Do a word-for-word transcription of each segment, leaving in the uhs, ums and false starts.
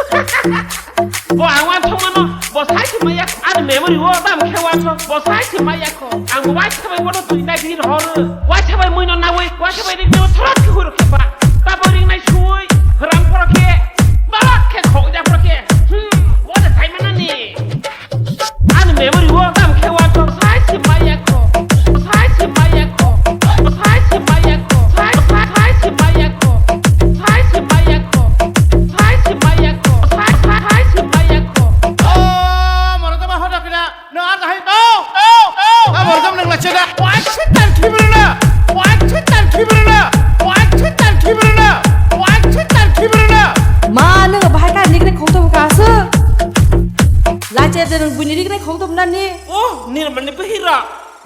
Bo ang uansukmano, bo sai se maya kho. Ani memory o tamo khe uansuk, bo sai se maya kho. Ang bo uaisa bai bono twi nai bini horo. Uaisa bai mui no nawi, uaisa bai ring no thorok khe huro khe ba. Tabo ring nai sui, ram phoro khe, balak khe khok ja phoro khe. Hmm, bo de sai manani. Ani memory o tamo khe uansuk, sai se maya kho. Sai se maya kho. Sai se maya kho. Sai, sai, sai se maya kho. Sai se maya kho. Sai se maya kho. Sai, sai, sai se maya kho. Oh, moro tamo hoda kina. No, ar hai, no, no, no. Ah, moro tamo nang lache da. Wai se tan khibir na. Wai se tan khibir na. Wai se tan khibir na. Wai se tan khibir na. Ma, nang bahai ka nikne khong to ka su. Lache de nang buni nikne khong to na ni. Oh, nirmani bahira.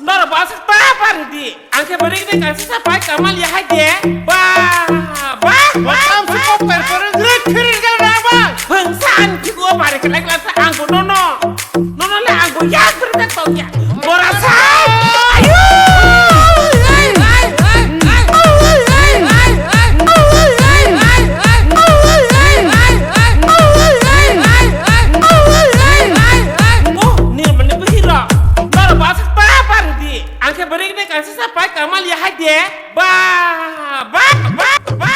Nara basa ta pari di. Angke beri de kasi sa pai kamal ya hai de. Ba, ba, ba, ba. Am si kok per per rik khirin ka na ba. Bangsa an ki go bari kelak lasa angko no no. No no le angko ya berdak tau ya. Borasa. Ayo. Oh, nirmani bahira. Nara basa ta pari di. Angke beri de kasi sa pai kamal ya hai de. Ba, ba, ba, ba.